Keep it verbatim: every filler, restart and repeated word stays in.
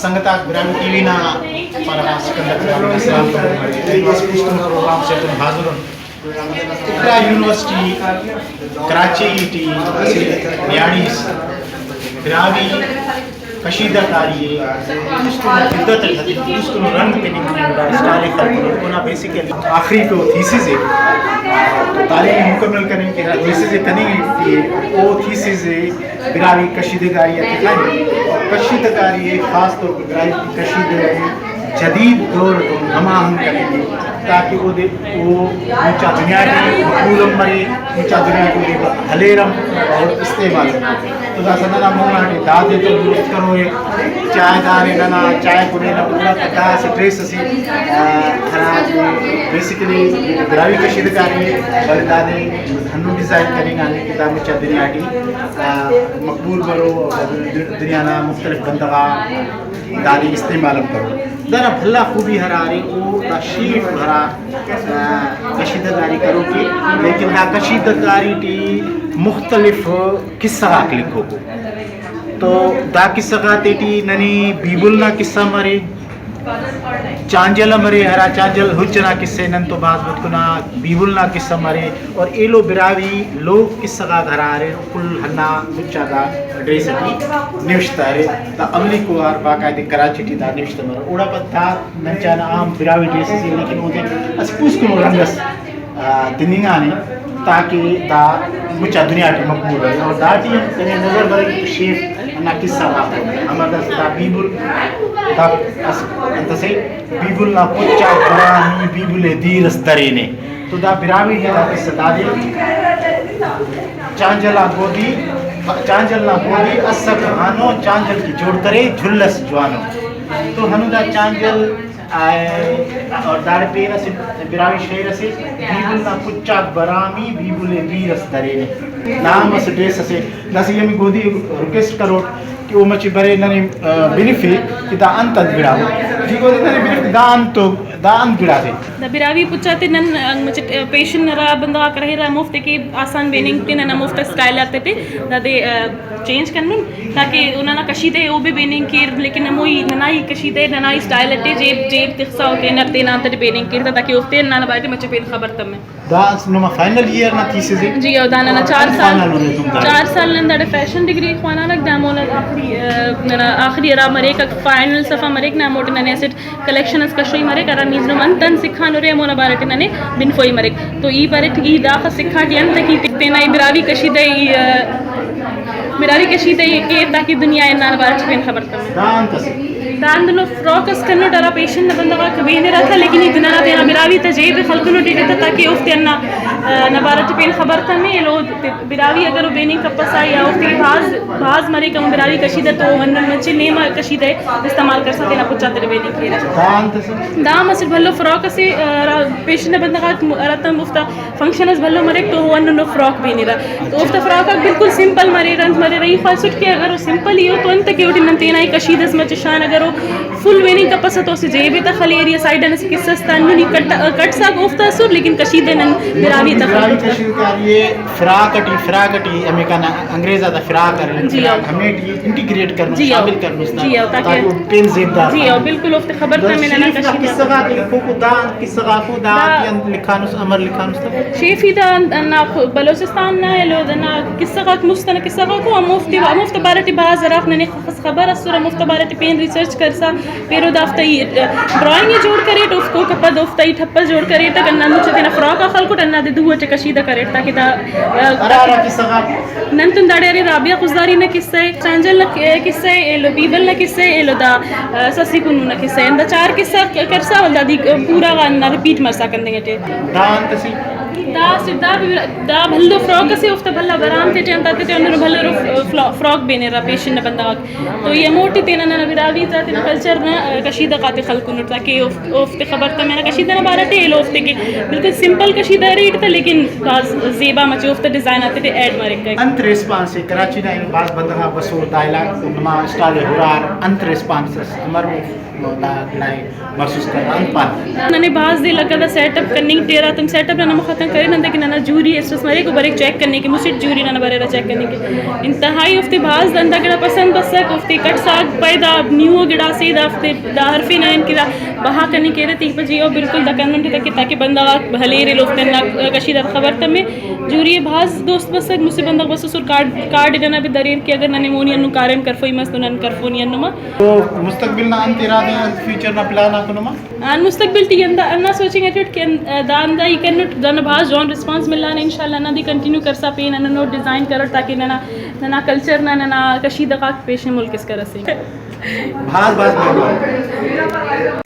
سنگت آک، براہوئی ٹی وی نا پارہ غا سکندر براہوئی نا سلام قبول مریک۔ اینو اسہ پوسکنو پروگرام سے تون حاضر ان۔ اقرا یونیورسٹی کراچی ٹی اسہ نیاڑی اس براہوئی کشیدہ کاری ءِ پوسکنو بدت اٹ، پوسکنو رنگ تننگ، اسٹال ءِ خلکونو۔ اونا بیسیکلی آخری تو تھیسز ءِ، تو تعلیم ءِ مکمل کننگ کہ ہرا تھیسز ءِ کننگ ءِ، او تھیسز ءِ براہوئی کشیدہ کاری آ تخانے، اور کشیدہ کاری ءِ خاص طور پر براہوئی کشیدہ ءِ جدید دور تون ہم آہنگ کننگ ءِ، تاکہ اودے او مچا دنیا ٹی مقبول ہم مرے، مچا دنیا ٹی اودے ہلیر ہم اور استعمال ہم۔ تو داسہ ننا مون آٹی دادے تو درست کرورے، چائے دارے ننا، چائے کنے نا پورا دا اسہ ٹریس اسے، آ، ہرا بیسیکلی براہوئی کشیدہ کاری ءِ، ولے دادے ہندن ڈیزائن کننگانے کہ دا مچا دنیا ٹی، آ، مقبول مرو، دنیا نا مختلف بندغ آ دادے استعمال ہم کرور۔ دانا بھلا خوبی ہرا ارے، او دا شیف ہرا، آ، کشیدہ کاری کروک ءِ، لیکن دا کشیدہ کاری ٹی مختلف قصہ غاک لکھوکو۔ تو دا قصہ غاتے ٹی ننے بیبل نا قصہ ہم ارے، چانجل ہم ارے، ہرا چانجل ہچ ئنا قصہ ءِ نن تو بھاز متکنا، بیبل نا قصہ ہم ارے، اور ایلو براہوئی لوک قصہ غاک ہرا اریر، کل ہندا مچا دا ڈریس ٹی نوشتہ ارے۔ دا اولیکو وار باقاعدہ کراچی ٹی دا نوشتہ مرو۔ اوڑا پد دا نن چاہنا عام براہوئی ڈریس اسے، لیکن اودے اسہ پوسکنو رنگ اس، آ، تننگانے، تاکہ دا مچا دنیا ٹی مقبول ارے۔ اور داٹی ہم تینے نظر بریک تو شیف نا قصہ غاک، ہمر داسہ دا بیبل، دا اس-، انت سے، بیبل نا پچ آک برامی، بیبل ءِ دیر اس درینے۔ تو دا براہوئی نا دا قصہ دادے، چانجل آ گودی، چانجل نا گودی اسک ہانو، چانجل کہ جوڑ کرے جھل اس جوانو۔ تو ہنو دا چانجل آ، اور داڑے پین اسہ براہوئی شعر اسے، بیبل نا پچ آک برامی، بیبل ءِ دیر اس درینے۔ نام اسہ ڈریس اسے۔ داسہ ای ہمے گودی ریکویسٹ کروٹ کہ او مچہ برے ننے، آ، بنفے کہ دا انت انت گڑا ءِ۔ جی گودی ننے بنف کہ دا انت ءُ، دا انت گڑا ءِ۔ دا براہوئی پچ آتے نن، آ، مچہ پیشن ہرا بندغ آک رہیرہ ہموفتے کہ آسان بیننگ تے نن ہموفتا اسٹائل آتے ٹی دادے، آ، چینج کنن تاکہ او ننا کشیدہ ءِ او بھی بیننگ کیر، لیکن ہموئی ننا ہی کشیدہ ءِ ننا ہی اسٹائل اٹی جیب، جیب تخسا او تینا، تینا انت اٹی بیننگ کیر تا تاکہ اوفتے ننا بارے ٹی مچہ پین خبر تمے۔ دا نما فائنل ایئر نا تھیسز ءِ؟ جی، او دا ننا چار سال، فائنل ہونے تم دا۔ چار سال نن داڑے فیشن ڈگری خوانانک، دا ہمونا آخری، آ، ننا آخری ہرا مریک، فائنل صفحہ مریک نا، ہموٹی ننے اسٹ کلیکشن اس کشوئی مریک، ہرا نی نم انت انت سکھانورے، ہمونا بارے ٹی ننے بنفوئی مریک۔ تو ای بارے ٹی ای داخہ سکھا کہ انت کہ تینا ای براہوئی کشیدہ ای، آ، براہوئی کشیدہ ای کیر تاکہ دنیا ءِ ہندا بارے ٹی پین خبر تمے۔ دا انت اسے؟ دا ہندنو فراک اس کنٹ، ہرا پیشن نا بندغ آک بینرہ تہ، لیکن ای تینا تینا براہوئی تا جیب ءِ خلکنٹ ایٹی تہ تاکہ اوفتے ہندا، آ، نا بارہ ٹی پین خبر تمے۔ ایلو براہوئی اگر او بیننگ کپسا یا اوفتے بھاز، بھاز مریک ہمو براہوئی کشیدہ تو ہندن مچہ نیمہ کشیدہ ءِ استعمال کرسا تینا پچ آتے ٹی بیننگ کیرہ۔ دا انت اسے؟ دا ہم اسٹ بھلو فراک اسے، آ، ہرا پیشن نا بندغ آک م-، ہراتم اوفتا فنکشن اس بھلو مریک تو او ہندنو فراک بینرہ۔ تو اوفتا فراک آک بالکل سمپل مریرہ، انت مریرہ، ای خواہسٹ کہ اگر او سمپل ہی او تو انت کہ اوٹی نن تینا ہی کشیدہ اس مچہ شان، اگر او فل بیننگ کپسہ تو اسہ جیب ءِ تہ خلیر یا سائیڈ آن اسہ قصہ اس تہ ہندن ہی کٹ-، کٹس آک اوفتا اسر لیکن کشیدہ نن براہوئی تہ براہوئی خلکٹ تہ۔ کشیدہ کاری ءِ فراک اٹی، فراک اٹی ہمیکان انگریز آتا فراک ارے، جی، فراک ہاں۔ ہمیٹی انٹیگریٹ کرنس، جی، ہاں۔ شامل کرنس نا، جی، ہاں، تاکہ تاکہ او پین زیبدار جی، ہاں، خلک۔ بالکل اوفتے خبر دا تمے ننا شیف نا کشیدہ۔ قصہ غاک لکھوکو دا قصہ غاکو دا دا آتے انت لکھانس، امر لکھانس تہ؟ شیف ای دا ہندا خو-، بلوچستان نا ایلو دانا قصہ غاک مست ئنا قصہ غاکو، ہموفتے، ہموفتا بارہ ٹی بھاز ہرافک ننے خاص خبر اسر، ہموفتا بارہ ٹی پین ریسرچ کرسا پیرو دافتا ای، ڈرائنگ ءِ جوڑ کریٹ، اوفکا پد اوفتا ای ٹھپس جوڑ کریٹ، ہندا مچ تینا فراک آ خلکٹ، ہندا دے دو ئٹی کشیدہ کریٹ تاکہ دا، آ، ہرا ہرا قصہ غاک؟ نن تون داڑے ارے رابعہ خضداری نا قصہ ءِ، چانجل نا قصہ ءِ، ایلو بیبل نا قصہ ءِ، ایلو دا، آ، سسی کنو نا قصہ ءِ۔ ہندا چار قصہ ک-، کرسا ولدا دی پورا غا ہندا ریپیٹ مرسا کننگ ٹی۔ دا انت اسے؟ دا اسٹ، دا بھی، دا بھلو فراک اسے، اوفتا بھلا برام تیٹی انت آتے ٹی ہندنو بھلو فلا-، فراک بینرہ پیشن نا بندغ آک۔ تو ای ہموٹی تینا ننا براہوئی تا تینا کلچر نا، آ، کشیدہ غاتے خلکنٹ تاکہ اوف-، اوفتے خبر تمے ننا کشیدہ نا بارہ ٹی، ایلو اوفتے کہ بالکل سمپل کشیدہ ارے ایٹ تہ لیکن بھاز زیبا مچہ اوفتا ڈیزائن آتے ٹی ایڈ مریک۔ انت ریسپانس ءِ کراچی نا اینو بھاز بندغ آک بسور دا علاقہ نما اسٹال ءِ ہرار انت ریسپانس اس امر مف-، دا لائے محسوس کرنا انت پانہ؟ ننے بھاز دے لگا دا سیٹ اپ کننگ ٹی، ہراتم سیٹ اپ ننا مخ آتیان کرین، انتئے کہ ننا جوری اسٹریس مریک، او بریک چیک کننگ کہ، مسٹ جوری ننا بریرہ چیک کننگ کہ انتہائی اوفتے بھاز ہندا گڑا پسند بسک، اوفتے کٹساک پائے دا نیو گڑاسے، دافتے دا ہرفے نن کہ دا بہا کننگ کیرہ تیپہ جی، او بالکل دا کننگ تاکہ، تاکہ بندغ آک ہلیر ایلو اوفتے ہندا کشی دا خبر تمے۔ جوری ئے بھاز دوست بسک، مسہ بندغ بسوسر کارڈ، کارڈ ننا بھی دریر کہ اگر ننے مونی ہندن کاریم کرفوئی مس تو نن کرفونی ہندن ما۔ تو مستقبل نا انت ارادہ ءِ، فیوچر نا پلان آکو نما؟ آن مستقبل ٹی ہندا، ہندا سوچنگ اٹوٹ کہ ان-، دا ہندا ای کنٹ، دانا بھاز جوان ریسپانس ملانے، انشاءاللہ ہندا دی کنٹینیو کرسا پین ہندنو ڈیزائن کرٹ تاکہ ننا، ننا کلچر نا، ننا کشیدہ غاک پیشن ملک اسکان اسے۔ بھاز بھاز مہربانی۔